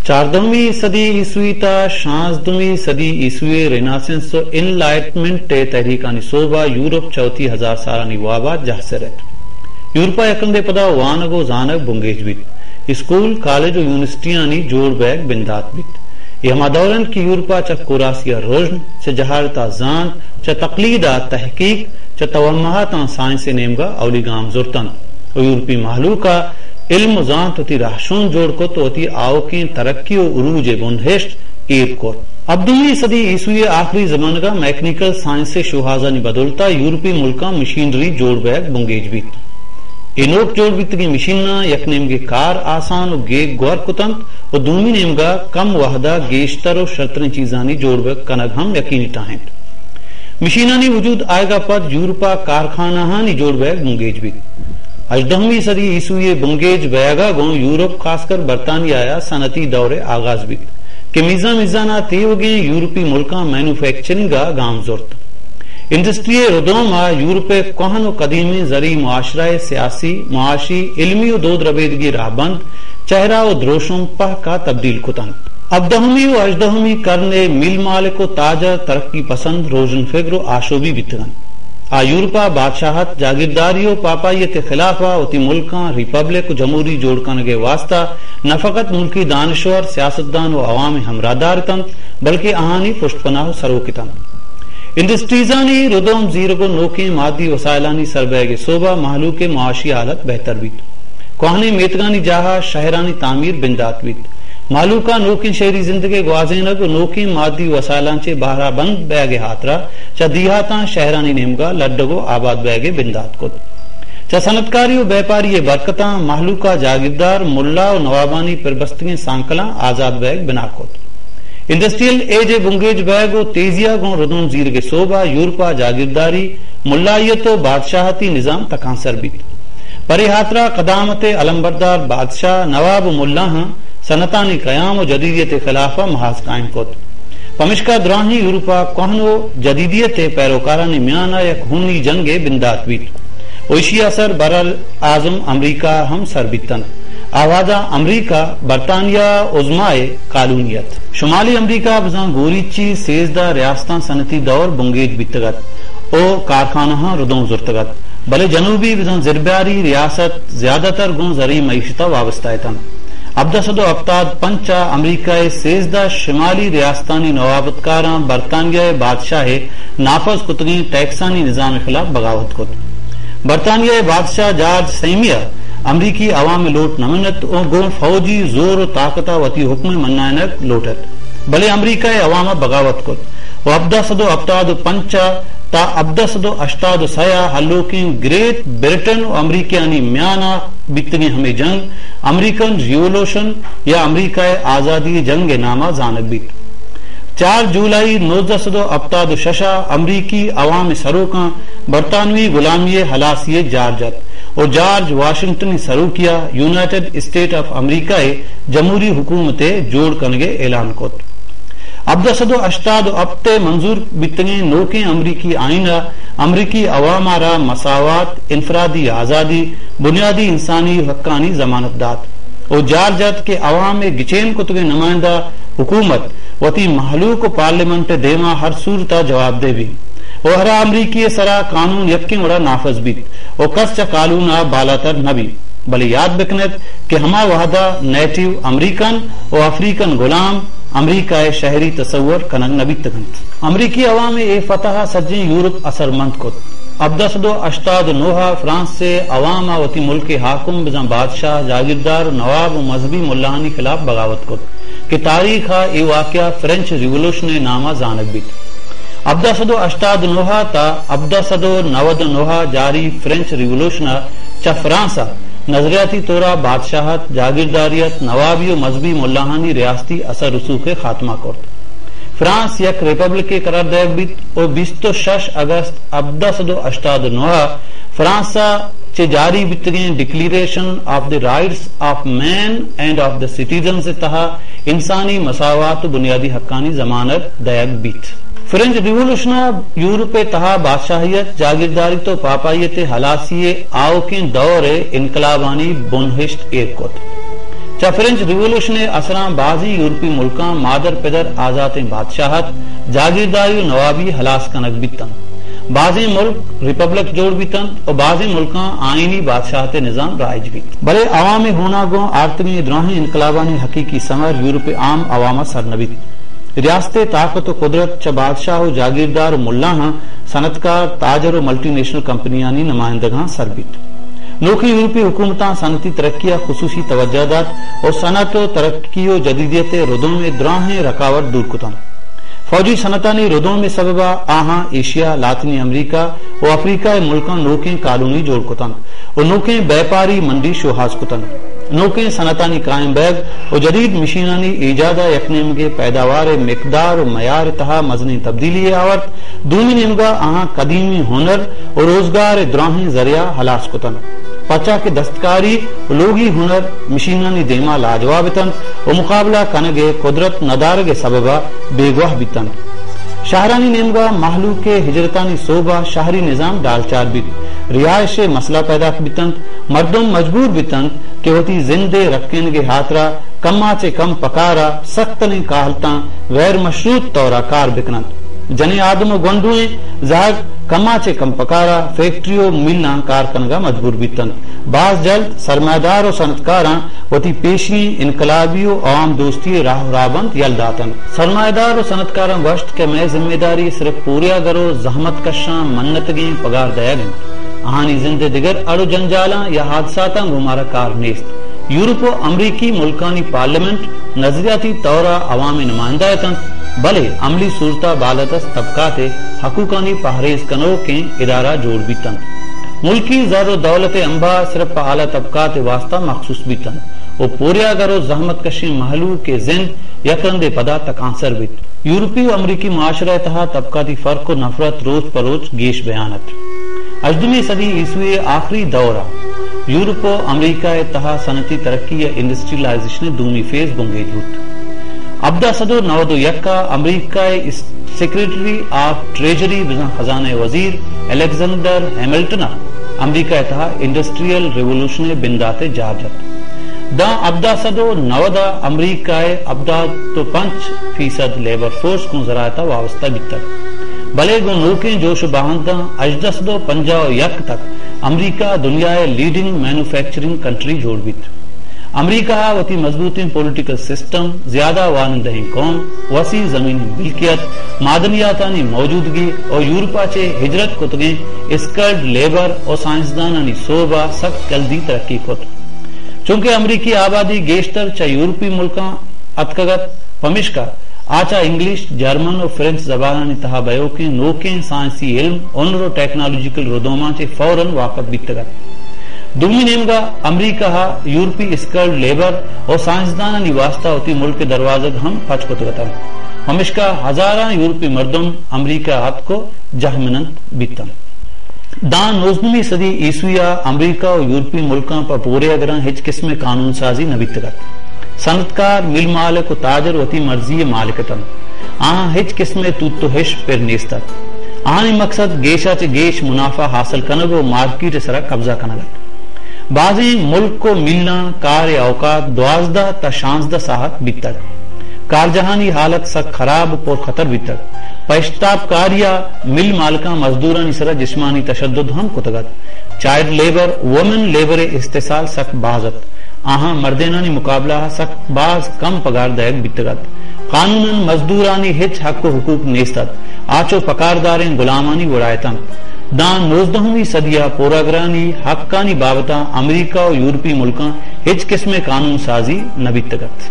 چاردہمی صدی عیسوی تا شانزدہمی صدی عیسوی ء ریناسنس و انلائٹمنٹ ء تحریکانی سوب ء یورپ چہ وتی ہزار سالانی واب ء جہسر ات۔ یورپ ء یک رندے پدا وانگ و زانگ بنگیج بیت۔ اسکول، کالج و یونیورسٹیانی جوڑ بئیگ بندات بیت۔ اے ہما دور انت کہ یورپ ء چہ کوراسی ء رژن، چہ جہالت ء زانت، چہ تقلید ء تحقیق، چہ توہمات ء سائنس ء نیمگ ء اولی گام زرت انت و یورپی مہلوک ء علم و زانت وتی رہشون جوڑ کت و وتی آؤکیں ترقی و عروج ء بنہشت ایر کت۔ ہبدہمی صدی عیسوی ء آخری زمانگ ء میکینیکل سائنس ء شوہازانی بدولت ء یورپی ملکاں مشینری جوڑ بئیگ بنگیج بیت۔ اے نوک جوڑ بیتگیں مشیناں یک نیمگے کار آسان و گیگ گور کت انت و دومی نیمگا کم وہدا گیشتر و شرتریں چیزانی جوڑ بہ کنگ ہم یقینی ٹاہینت۔ مشینانی وجود آیگا پد یورپا کارخانہانی جوڑ بئیگ بنگیج بیت۔ ہژدہمی صدی عیسوی بنگیج بئیگا گوں یورپ خاص کر برطانیہ ء صنعتی دور آغاز بیت کہ میزان میزانا تیوگیں یورپی ملکاں مینوفیکچرنگا گام زرت۔ انڈسٹری ء ردوم ء یورپ ء کوہن و قدیمیں زرعی معاشرہ ء سیاسی، معاشی، علمی و دود ربیدگی راہبند، چہرہ و دروشم پہک ء تبدیل کت انت۔ ہبدہمی و ہژدہمی کرن ء میل مالک و تاجر، ترقی پسند، روژن فکر و آشوبی بیتگ انت۔ آ یورپ ء بادشاہت، جاگیرداری و پاپائیت ء خلاف ء وتی ملکاں ریپبلک و جمہوری جوڑ کنگ ء واستہ نہ فقط ملکی دانشور، سیاستدان و عوام ء ہمراہدار اتنت، بلکہ آہانی پشت پناہ و سروک اتنت۔ انڈسٹریزانی ردوم زیرگ و نوکیں مادی وسائلانی سربیگ ء سوب ء مہلوک ء معاشی حالت بہتر بیت۔ کوہنیں میتگانی جاہ ء شہرانی تعمیر بندات بیت۔ مہلوک ء نوکیں شہری زندگ ء گوازینگ و نوکیں مادی وسائلاں چہ بہرہ بند بیگ ء ہاترا چہ دیہاتاں شہرانی نیمگا لڈگ و آباد بیگ ء بندات کت۔ چہ صنعتکاری و بیپاری ء برکتاں مہلوک ء جاگیردار، ملا و نوابانی پربستگیں سانکلاں آزاد بیگ بنا کت۔ انڈسٹریل ایج ء بنگیج بیگ و تیزی ء گوں ردوم زیرگ ء سوب ء یورپ ء جاگیرداری، ملائیت و بادشاہتی نظام تکانسر بیت۔ پرے ہاترا قدامت ء علمبردار بادشاہ، نواب و ملاہاں صنعتانی قیام و جدیدیت ء خلاف ء محاذ قائم کت۔ پمشکا دراہیں یورپ ء کوہن و جدیدیت ء پیروکارانی میان ء یک ہونی جنگ ء بندات بیت و ایشی ء اثر بر اعظم امریکہ ء ہم سر بیتنت۔ آ وہدا امریکہ برطانیہ عظمی ء کالونی ات۔ شمالی امریکہ بزاں گوریچی سیزدہ ریاستاں صنعتی دور بنگیج بیتگ ات و کارخانہاں ردوم زرتگ ات، بلے جنوبی بزاں زربیاری ریاست زیادہ تر گوں زرعی معیشت ء وابستہ اتنت۔ ہبدہ سد و ہپتاد پنچ ء امریکہ ء سیزدہ شمالی ریاستانی نوابتکاراں برطانیہ ء بادشاہ ء نافذ کتگیں ٹیکسانی نظام ء خلاف بغاوت کت۔ برطانیہ ء بادشاہ جارج سیمی ء امریکی عوام ء لوٹ نہ منت و گوں فوجی زور و طاقت ء وتی حکم ء منائینگ لوٹ ات، بلے امریکہ ء عوام ء بغاوت کت و ہبدہ سد و ہپتاد و پنچ ء تا ہبدہ سد و ہشتاد و سئے ء ہلوکیں گریٹ برٹن و امریکیانی میان ء بیتگیں ہمے جنگ امریکن ریولوشن یا امریکہ ء آزادی ء جنگ ء نام ء زانگ بیت۔ چار جولائی نوزدہ سد و ہپتاد و شش ء امریکی عوام ء سروکاں برطانوی غلامی ء ہلاسی ء جار جت و جارج واشنگٹن ء سروکی ء یونائیٹڈ اسٹیٹ آف امریکہ ء جمہوری حکومت ء جوڑ کنگ ء اعلان کت۔ ہبدہ سد و ہشتاد و ہپت ء منظور بیتگیں نوکیں امریکی آئین ء امریکی عوام ء را مساوات، انفرادی آزادی، بنیادی انسانی حقانی ضمانت دات و جار جت کہ عوام ء گچین کتگیں نمائندہ حکومت وتی مہلوک و پارلیمنٹ ء دیما ہر صورت ء جوابدہ بیت و ہرا امریکی ء سرا قانون یکیں وڑا نافذ بیت و کس چہ قانون ء بالاتر نہ بیت۔ بلے یات بکن ات کہ ہما وہدا نیٹو امریکن و افریقن غلام امریکہ ء شہری تصور کنگ نہ بیتگ انت۔ امریکی عوام ء اے فتح ء سجیں یورپ اثرمند کت۔ ہبدہ سد و ہشتاد و نہ ء فرانس ء عوام ء وتی ملک ء حاکم بزاں بادشاہ، جاگیردار، نواب و مذہبی ملاہانی خلاف بغاوت کت کہ تاریخ ء اے واقعہ فرنچ ریولوشن ء نام ء زانگ بیت۔ ہبدہ سد و ہشتاد و نہ ء تا ہبدہ سد و نود و نہ ء جاری فرنچ ریولوشن ء چہ فرانس ء نظریاتی طور ء بادشاہت، جاگیرداریت، نوابی و مذہبی ملاہانی ریاستی اثر رسوخ ء خاتمہ کرت۔ فرانس یک ریپبلکے قرار دئیگ بیت و بیست و شش اگست ہبدہ سد و ہشتاد و نہ ء فرانس ء چہ جاری بیتگیں declaration of the rights of man and of the citizens ء تہا انسانی مساوات و بنیادی حقانی ضمانت دئیگ بیت۔ فرنچ ریولوشن ء یورپ ء تہا بادشاہیت، جاگیرداریت و پاپائیت ء ہلاسی ء آؤکیں دور ء انقلابانی بنہشت ایر کت۔ فرنچ ریولوشن ءِ اثراں بازیں یورپی ملکاں مادر پدر آزاتیں بادشاہت، جاگیرداری و نوابی ہلاس کنگ بیتنت۔ بازیں ملک ریپبلک جوڑ بیتنت و بازیں ملکاں آئینی بادشاہت ءِ نظام رائج بیت۔ بلے عوام ءِ ہون ءَ گوں آرتگیں دراہیں انقلابانی حقیقی ثمر یورپ ءِ عام عوام ءَ سر نہ بیت۔ ریاست ءِ طاقت و قدرت چہ بادشاہ و جاگیردار و ملاہاں، صنعتکار، تاجر و ملٹی نیشنل کمپنیانی نمائندگاں سر بیت۔ نوکیں یورپی حکومتاں صنعتی ترقی ءَ خصوصی توجہ دات و صنعت و ترقی و جدیدیت ءِ ردوم ءِ دراہیں رکاوٹ دور کتنت۔ فوجی صنعتانی ردوم ءِ سبب ءَ آہاں ایشیا، لاطینی امریکہ و افریقہ ءِ ملکاں نوکیں کالونی جوڑ کتنت و نوکیں بیپاری منڈی شوہاز کتنت۔ نوکیں صنعتانی قائم بیگ و جدید مشینانی ایجاد ءَ یک نیمگے پیداوار ءِ مقدار و معیار ءِ تہا مزنیں تبدیلی یے آورت، دومی نیمگ ءَ آہاں قدیمی ہنر و روزگار ءِ دراہیں ذریعہ ہلاس کتنت، پرچا کہ دستکاری و لوگی ہنر مشینانی دیما لاجواب اتنت و مقابلہ کنگ ءِ قدرت ندارگ ءِ سبب ءَ بیگواہ بیتنت۔ شہرانی نیمگ ءَ مہلوک ءِ ہجرتانی سوب ءَ شہری نظام ڈالچار بیت، رہائش ءِ مسئلہ پیداک بیتنت، مردم مجبور بیتنت کہ وتی زند ءِ رکینگ ءِ ہاترا کما چہ کم پکار ءَ سک تریں کاہلتاں غیر مشروط طور ءَ کار بکننت۔ جنیں آدم و گونڈوئیں زہگ کما چہ کم پکار ءَ فیکٹری و ملاں کار کنگ ءَ مجبور بیتنت۔ باز جلد سرمایہ دار و صنعتکاراں وتی پیشی انقلابی و عوام دوستی ءِ راہ و رہبند یل داتنت۔ سرمایہ دار و صنعتکاراں گوشت کہ مئے ذمہ داری صرف پوریاگر و زحمت کشاں منتگیں پگار دئیگ انت۔ آہانی زند ءِ دگر اڑ و جنجالاں یا حادثاتاں گوں مارا کار نیست۔ یورپ و امریکی ملکانی پارلیمنٹ نظریاتی طور ءَ عوام ءِ نمائندہ اتنت، بلے عملی صورت ءَ بالادست طبقات ءِ حقوقانی پہریز کنوکیں ادارہ جوڑ بیتنت۔ ملکی زر و دولت ءِ انباہ صرف پہ اعلی طبقات ءِ واسطہ مخصوص بیتنت و پوریاگر و زحمت کشیں مہلوک ءِ زند یک رندے پدا تکانسر بیت۔ یورپی و امریکی معاشرہ ءِ تہا طبقاتی فرق و نفرت روچ پہ روچ گیش بیان ات۔ ہژدہمی صدی عیسوی ءِ آخری دور ءَ یورپ و امریکہ ءِ تہا صنعتی ترقی یا انڈسٹریلائزیشن ءِ دومی فیز بنگیج بوت۔ ہبدہ سد و نود و یک ءَ امریکہ ءِ اس-، سیکرٹری آف ٹریجری بزاں خزانہ ءِ وزیر الیگزینڈر ہیملٹن ءَ امریکہ ءِ تہا انڈسٹریل ریولوشن ءِ بندات ءِ جار جت۔ داں ہبدہ سد و نود ءَ امریکہ ءِ ہبدہ و پنچ فیصد لیبر فورس گوں زراعت ءَ وابستہ بیتگ، بلے گوں نوکیں جوش و باہنداں ہژدہ سد و پنجاہ و یک تک امریکہ دنیا ءِ لیڈنگ مینوفیکچرنگ کنٹری جوڑ بیت۔ امریکہ ءَ وتی مضبوطیں پولیٹیکل سسٹم، زیادہ وانندہیں قوم، وسیع زمینی ملکیت، معدنیاتانی موجودگی و یورپ ءَ چہ ہجرت کتگیں اسکلڈ لیبر و سائنسدانانی سوب ءَ سک جلدی ترقی کت۔ چونکہ امریکی آبادی گیشتر چہ یورپی ملکاں اتکگ ات، پمیشکا آ چہ انگلش، جرمن و فرنچ زبانانی تہا بئیوکیں نوکیں سائنسی علم، ہنر و ٹیکنالوجیکل ردوماں چہ فوراً واقف بیتگ ات۔ دومی نیمگا امریکہ ءَ یورپی اسکلڈ لیبر و سائنسدانانی واسطہ وتی ملک ءِ دروازگ ہم پچ کتگ اتنت، پمیشکا ہزاراں یورپی مردم امریکہ ءَ اتک و جہمنند بیتنت۔ داں نوزدہمی صدی عیسوی ءَ امریکہ و یورپی ملکاں پہ پوریاگراں ہچ قسمیں قانون سازی نہ بیتگ ات۔ صنعتکار، مل مالک و تاجر وتی مرضی ءِ مالک اتنت۔ آہاں ہچ قسمیں توت و ہش پر نیست ات۔ آہانی مقصد گیشا چہ گیش منافع حاصل کنگ و مارکیٹ ءِ سرا قبضہ کنگ ات۔ بازیں ملک و ملاں کار ءِ اوقات دوازدہ تا شانزدہ ساعت بیتگ۔ کارجاہانی حالت سک خراب و پر خطر بیتگ۔ پہ اشتاپ کاری ءَ مل مالکاں مزدورانی سرا جسمانی تشدد ہم کتگ ات۔ چائلڈ لیبر، وومن لیبر ءِ استحصال سک باز ات۔ آہاں مردینانی مقابلہ ءَ سک باز کم پگار دئیگ بیتگ ات۔ قانوناً مزدورانی ہچ حق و حقوق نیست ات۔ آ چو پکارداریں غلامانی وڑا اتنت۔ داں نوزدہمی صدی ءَ پوراگرانی حقانی بابت ءَ امریکہ و یورپی ملکاں ہچ قسمیں قانون سازی نہ بیتگ ات۔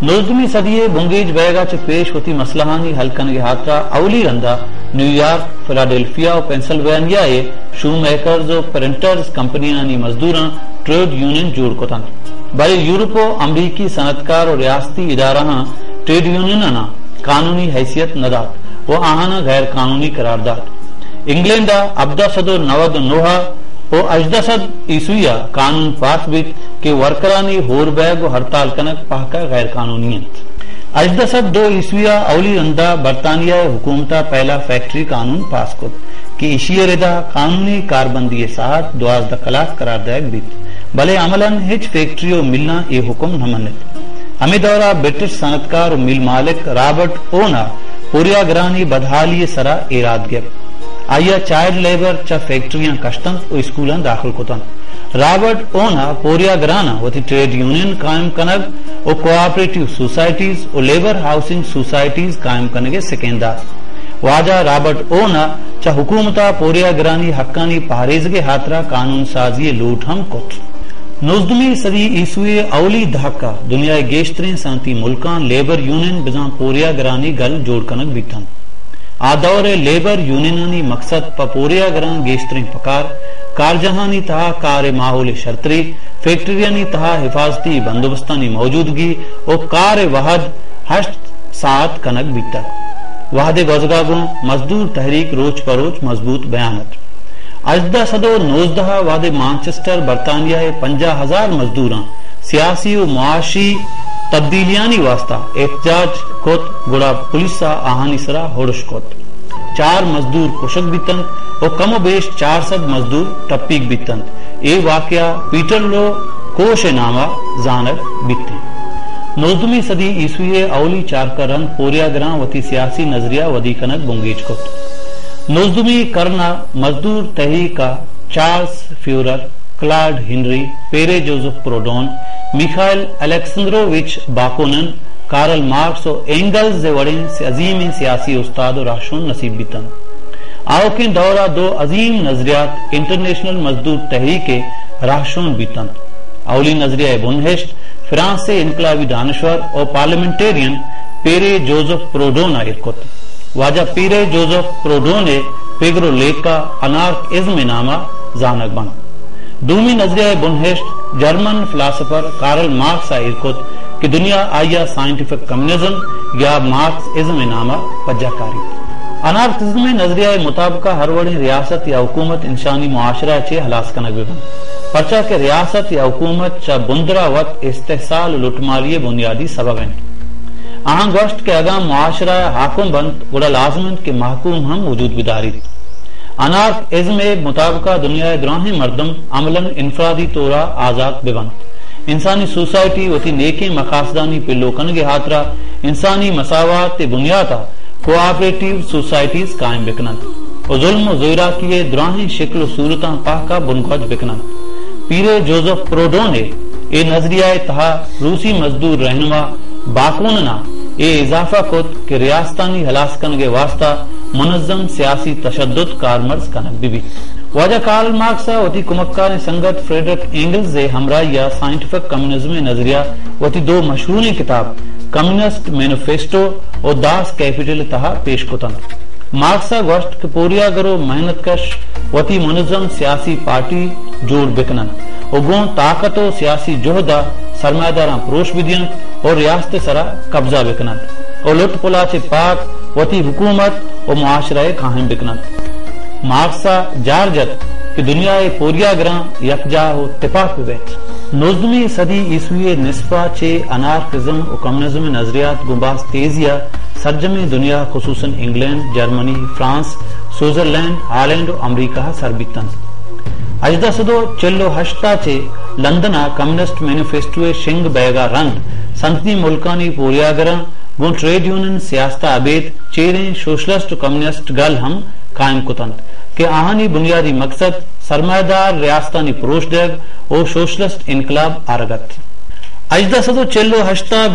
نوزدہمی صدی ءِ بنگیج بئیگ ءَ چہ پیش وتی مسئلہانی حل کنگ ءِ ہاترا اولی رندا نیویارک، فلاڈیلفیا و پنسلوانیا ءِ شو میکرز و پرنٹرز کمپنیانی مزدوراں ٹریڈ یونین جوڑ کتنت، بلے یورپ و امریکی صنعتکار و ریاستی ادارہاں ٹریڈ یونیناں قانونی حیثیت نہ دات و آہاناں غیر قانونی قرار دات۔ انگلینڈ ءَ ہبدہ سد و نود و نہ ءَ و ہژدہ سد عیسوی ءَ قانون پاس بیت کہ ورکرانی ہور بیگ و ہڑتال کنگ پہکا غیر قانونی انت۔ ہژدہ سد دو عیسوی ءَ اولی رندا برطانیہ ءِ حکومت ءَ پہلا فیکٹری قانون پاس کت کہ ایشی ءِ ردا قانونی کاربندی ءِ ساعت دوازدہ کلاک قرار دئیگ بیت۔ بلے عملاً ہچ فیکٹری و ملاں اے حکم نہ منت۔ ہمے دورا برٹش صنعتکار و مل مالک رابرٹ اون ء پوریاگرانی بدحالی ء سرا ایراد گپت۔ آئی ء چائلڈ لیبر چہ فیکٹریاں کشتنت و اسکولاں داخل کتنت۔ رابرٹ اون ء پوریاگراناں وتی ٹریڈ یونین قائم کنگ و کوآپریٹو سوسائٹیز و لیبر ہاؤسنگ سوسائٹیز قائم کنگ ء سکین دات۔ واجہ رابرٹ اون ء چہ حکومت ء پوریاگرانی حقانی پہریزگ ء ہاترا قانون سازی ء لوٹ ہم کت۔ نوزدہمی صدی عیسوی ء اولی دہک ء دنیا ء گیشتریں صنعتی ملکاں لیبر یونین بزاں پوریاگرانی گل جوڑ کنگ بیتنت۔ آ دور ء لیبر یونینانی مقصد پہ پوریاگراں گیشتریں پکار، کارجاہانی تہا کار ء ماحول ء شرتری، فیکٹریانی تہا حفاظتی بندوبستانی موجودگی و کار ء وہد ہشت ساعت کنگ بیتگ۔ وہد ء گوزگا گوں مزدور تحریک روچ پہ روچ مضبوط بیان ات۔ ہژدہ سد و نوزدہ ء وہدے مانچسٹر برطانیہ ء پنجاہ ہزار مزدوراں سیاسی و معاشی تبدیلیانی واسطہ احتجاج کت، گڑا پولیس ء آہانی سرا ہڑش کت۔ چار مزدور کشگ بیتنت و کم و بیش چار سد مزدور ٹپیگ بیتنت۔ اے واقعہ پیٹر لو کوش ء نام ء زانگ بیت انت۔ نوزدہمی صدی عیسوی ء اولی چارکاں رند پوریاگراں وتی سیاسی نظریہ ودی کنگ بنگیج کت۔ نوزدہمی کرن ء مزدور تحریک ء چارلس فیورر، کلاڈ ہنری، پیرے جوزف پروڈون، میخائیل الیکسندرووچ باکونن، کارل مارکس و اینگلز ء وڑیں سے عظیمیں سیاسی استاد و رہشون نصیب بیتنت۔ آؤکیں دور ء دو عظیم نظریات انٹرنیشنل مزدور تحریک ء رہشون بیتنت۔ اولی نظریہ ء بنہشت فرانس ء انقلابی دانشور و پارلیمنٹیرین پیرے جوزف پروڈون ء ایر کت۔ واجہ پیرے جوزف پروڈون ء پگر و لیکہ انارک ازم ء نام ء زانگ بنت۔ دومی نظریہ ء بنہشت جرمن فلاسفر کارل مارکس ء ایر کت کہ دنیا آئی ء سائنٹیفک کمیونزم یا مارکس ازم ء نام ء پجاہ کاریت۔ انارکسزم ء نظریہ ء مطابق ء ہر وڑیں ریاست یا حکومت انسانی معاشرہ ء چہ ہلاس کنگ بہ بنت، پرچا کہ ریاست یا حکومت چہ بندرا وت استحصال و لٹمالی ء بنیادی سبب انت۔ آہاں گوشت کہ اگاں معاشرہ ء حاکم بنت، گڑا لازم انت کہ محکوم ہم وجود بداریت۔ انارک ازم ء مطابقا دنیا ء دراہیں مردم عملاً انفرادی طورا آزات بہ بنت۔ انسانی سوسائٹی وتی نیکیں مقاصدانی پلو کنگ ء ہاترا انسانی مساوات ء بنیاتا کوآپریٹیو سوسائٹیز قائم بکننت و ظلم و زیراکی ء دراہیں شکل و صورتاں پہکا بنگوج بکننت۔ پیرے جوزف پروڈون ء اے نظریہ ء تہا روسی مزدور رہنما باکونن ء اے اضافہ کت کہ ریاستانی ہلاس کنگ ء واسطہ منظم سیاسی تشدد کارمرز کنگ بہ بیت۔ واجہ کارل مارکس ء وتی کمکاریں سنگت فریڈرک اینگلز ء ہمراہی ء سائنٹیفک کمیونزم ء نظریہ وتی دو مشہوریں کتاب کمیونسٹ مینیفیسٹو و داس کیپیٹل ء تہا پیش کت انت۔ مارکس ء گوشت کہ پوریاگر و محنت کش وتی منظم سیاسی پارٹی جوڑ بکن انت و گوں طاقت و سیاسی جہد ء سرمایہ داراں پروش بدینت و ریاست ء سرا قبضہ بکن انت و لٹ پلاچ ء پاک وتی حکومت و معاشرہ ء قائم بکن انت۔ مارکس ء جار جت کہ دنیا ء پوریاگراں یکجاہ و تپاک بہ بیت۔ نوزدہمی صدی عیسوی ء نصف ء چہ انارکزم و کمیونزم ء نظریات گوں باز تیزی ء سرجمیں دنیا، خصوصاً انگلینڈ، جرمنی، فرانس، سوئٹزرلینڈ، ہالینڈ و امریکہ ء سر بیت انت۔ ہژدہ سد و چل و ہشت ء چہ لندن ء کمیونسٹ مینیفیسٹو ء شنگ بئیگ ء رند صنعتی ملکانی پوریاگراں گوں ٹریڈ یونین سیاست ء ابید چیریں سوشلسٹ و کمیونسٹ گل ہم قائم کت انت کہ آہانی بنیادی مقصد سرمایہ دار ریاستانی پروش دیگ و سوشلسٹ انقلاب آرگ ات۔ ہژدہ سد و چل و ہشت ء